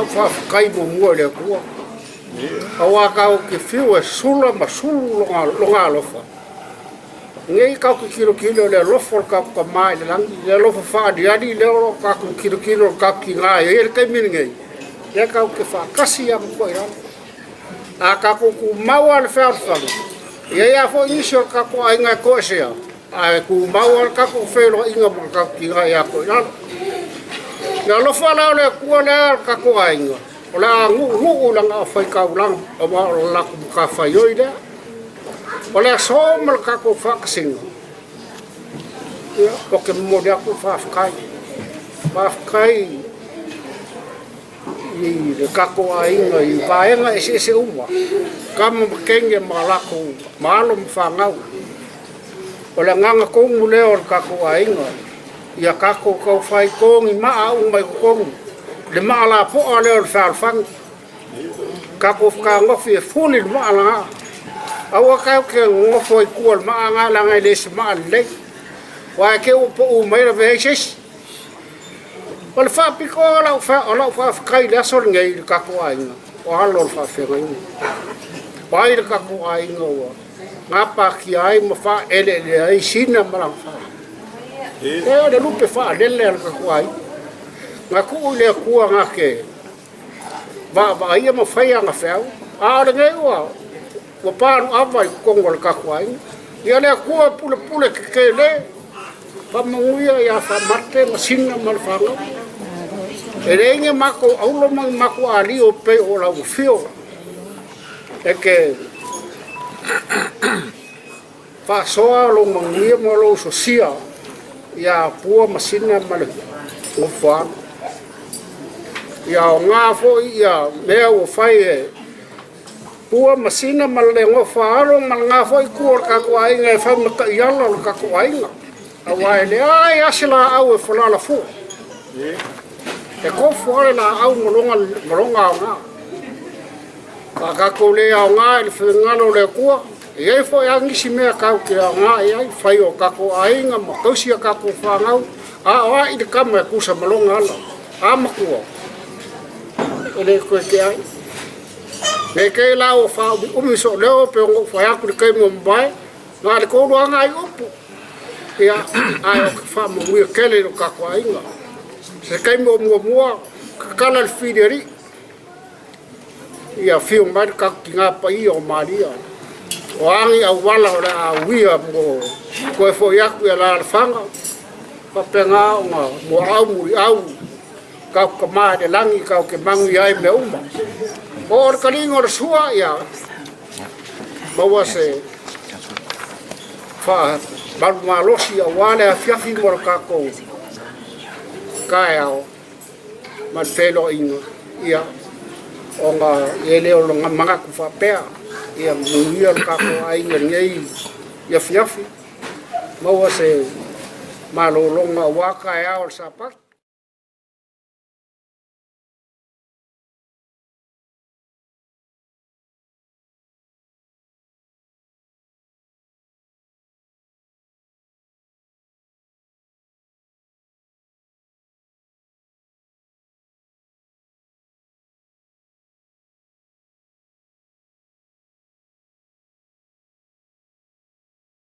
lau faafetai muamua i le Atua, aua tatou te fiu e sula ma sulu Lona alofa, nei tatou te tilotilo i le alofa o le tatou Tama i le lagi, le alofa faaaliali lea o lo o tatou tilotilo i le tatou tina e i ai le taimi lenei, lea tatou te faatasi lava ma toailalo. A tatou tumau lava i le fealofani, e i ai lava foi nisi o le tatou aiga e toesea, ae tumau lava le tatou feiloaiga ma le tatou tina ia Toilalo. Le alofa la o le Atua lea i le tatou aiga, o le a nuunuu i lana faitaulaga aua o le latou matafaioi lea. O le aso ma le tatou faatasiga, ia, ou te momoli atu le faafetai. Faafetai i le tatou aiga i vaega eseese uma, tama ma teine ma latou ma alo ma fanau. O le agaga tonu lea o le tatou aiga, ia tatou taufai togi maa uma i totonu, le maa lapoa lea o le fealofani. Tatou fetagofi e fuli le maa lena. Aua tatou te nonofo i tua o le maa lena leaga e le o se maa lelei. Aua e te i ua pau mai lavea ai se isi. O le faapitoa o lau faafetai i le aso lenei i le tatou aiga, o alo o le faafeagaiga. O ai le tatou aiga ua gapatia ai ma faaeleelea ai Sina ma lana fale. E o le lupe faalele a le tatou aiga. Na tuu i le Atua na te vaavaaia ma faia ana feau, a o lenei ua paluava i totonu o le tatou aiga. Ia le Atua pulepule tetele, faamanuia ia Faamate ma Sina ma le fanau. E leai ni matou aulo ma ni matou alio pei o lau afio e te faasoa lou manuia ma lou sosia ia Pua ma Sina ma le Gofoalo. Ia aoga foi ia mea ua fai e Pua ma Sina ma le Gofoalo ma lena foi itu o le tatou aiga e fai ma taiala o le tatou aiga. Aua e leai lava se laau e falala fua. E tofu lava le laau ma lona aoga. A tatou le aoga i le finagalo o le Atua, e i ai foi lava nisi mea tatou te aoga i ai, fai o tatou aiga ma tausi a tatou fanau, a o a i le tama e tusa ma lona ala, a matua, e le toe tea ai. Ne i te i la ua faaumiumi sou leo pe ona ou fai atu i le taimi ua mavae, na o le tolu lava nai upu, ia, ae ou te faamanuia tele i lo tatou aiga. Se taimi o muamua, tatala le filialii, Ia afio mai le tatou Tina Paia o Maria, o a ni auala o le a uia mo toe foi atu i alaalafaga, faapena ona muaau muliau tatou Tama i le lagi tatou te manuia ai mea uma. O le taliga o le sua, ia maua se faamalu malosi aua le afiafi mo le tatou taeao ma le feiloaiga, ia, ona e le o lona manatu faapea, ia manuia le tatou aiga i lenei afiafi, maua se malologa aua taeao o le Sapati.